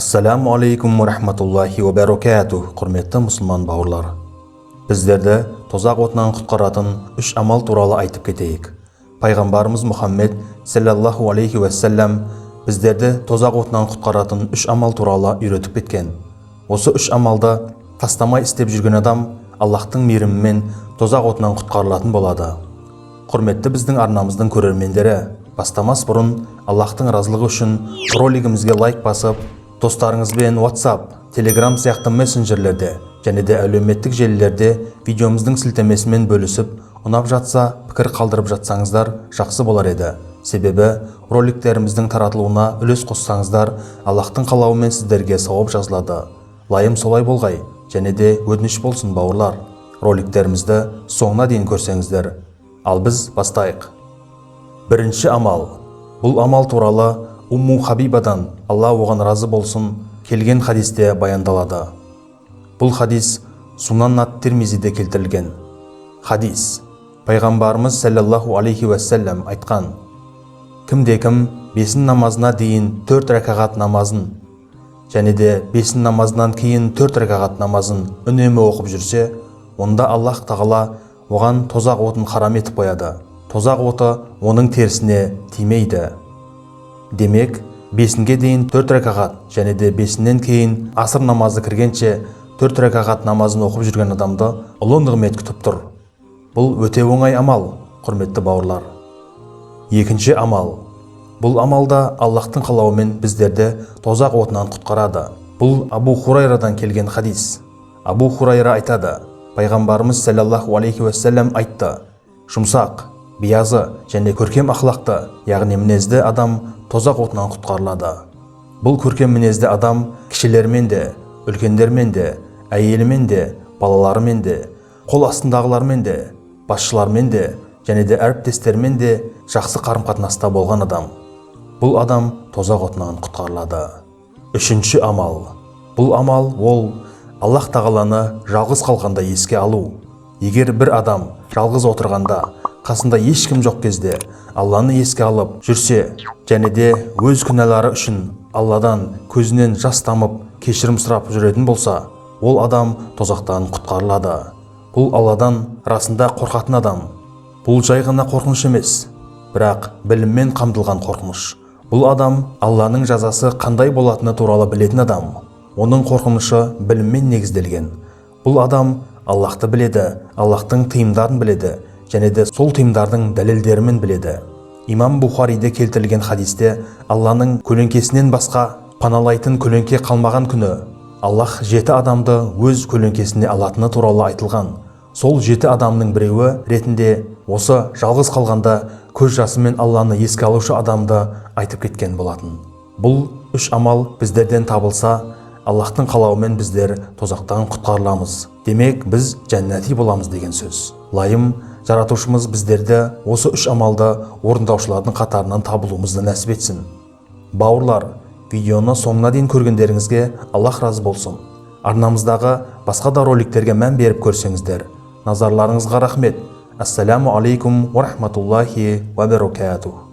Ассаляму алейкум уа рахматуллахи уа баракатух, құрметті мұсылман бауырлар. Біздерді тозақ отынан құтқаратын үш амал туралы айтып кетейік. Пайғамбарымыз Мұхаммед саллаллаху алейхи уассалам біздерді тозақ отынан құтқаратын үш амал туралы үйретіп кеткен. Осы үш амалды тастамай істеп жүрген адам Аллахтың мейірімімен тозақ отынан құтқарылатын болады. Құрметті біздің арнамыздың көрермендері, бастамас бұрын Аллахтың разылығы үшін ролигімізге лайк басып, достарыңызбен WhatsApp, Telegram сияқты мессенджерлерде және де әлеуметтік желілерде видеомыздың сілтемесімен бөлісіп, ұнап жатса, пікір қалдырып жатсаңыздар, жақсы болар еді. Себебі роликтеріміздің таратылуына үлес қоссаңыздар, Аллахтың қалауымен сіздерге сауап жазылады. Лайым солай болғай, және де өтініш болсын, бауырлар. Роликтерімізді соңына дейін көрсеңіздер. Ал біз бастайық. Бірінші амал. Бұл амал туралы Умму Хабибадан, Алла оған разы болсын, келген хадисте баяндалады. Бұл хадис Сунан ат Тирмизиде келтірілген. Хадис. Пайғамбарымыз саллаллаху алейхи уассалам айтқан: кімде кім бесін намазына дейін төрт рәкағат намазын және де бесін намазынан кейін төрт рәкағат намазын үнемі оқып жүрсе, онда Аллах тағала оған тозақ отын харам етіп қояды. Тозақ оты оның терісіне тимейді. Демек, бесінге дейін төрт рәкағат және де бесіннен кейін асыр намазы кіргенше төрт рәкағат намазын оқып жүрген адамды ұлы нығмет күтіп тұр. Бұл өте оңай амал, құрметті бауырлар. Екінші амал. Бұл амалда Аллахтың қалауымен біздерді тозақ отынан құтқарады. Бұл Абу Хурайрадан келген хадис. Абу Хурайра айтады: пайғамбарымыз саллаллаху алейхи уассалам айтты: жұмсақ, биязы және көркем ақлақты, яғни мінезді адам тозақ отынан құтқарылады. Бұл көркем мінезді адам кішілермен де, үлкендермен де, әйелімен де, балаларымен де, қол астындағылармен де, басшылармен де және де әріптестермен де жақсы қарым-қатынаста болған адам. Бұл адам тозақ отынан құтқарылады. Үшінші амал. Бұл амал ол Аллах тағаланы жалғыз қалғанда еске алу. Егер бір адам жалғыз отырғанда, қасында ешкім жоқ кезде Алланы еске алып жүрсе және де өз күнәлары үшін Алладан көзінен жас тамып кешірім сұрап жүретін болса, ол адам тозақтан құтқарылады. Бұл Алладан расында қорқатын адам. Бұл жай ғана қорқыныш емес, бірақ біліммен қамтылған қорқыныш. Бұл адам Алланың жазасы қандай болатыны туралы білетін адам. Оның қорқынышы біліммен негізделген. Бұл адам Аллахты біледі, Аллахтың тыйымдарын біледі және де сол тыйымдардың дәлелдерімен біледі. Имам Бухариде келтірілген хадисте Алланың көлеңкесінен басқа паналайтын көлеңке қалмаған күні Аллах жеті адамды өз көлеңкесіне алатыны туралы айтылған. Сол жеті адамның біреуі ретінде осы жалғыз қалғанда көз жасымен Алланы еске алушы адамды айтып кеткен болатын. Бұл үш амал біздерден табылса, Аллахтың қалауымен біздер тозақтан құтқарыламыз. Демек, біз жәннати боламыз деген сөз. Лайым жаратушымыз біздерді осы үш амалды орындаушылардың қатарынан табылуымызды нәсіп етсін. Бауырлар, видеоны соңына дейін көргендеріңізге Аллах разы болсын. Арнамыздағы басқа да роликтерге мән беріп көрсеңіздер. Назарларыңызға рахмет. Ассаляму алейкум уа рахматуллахи уа баракатух.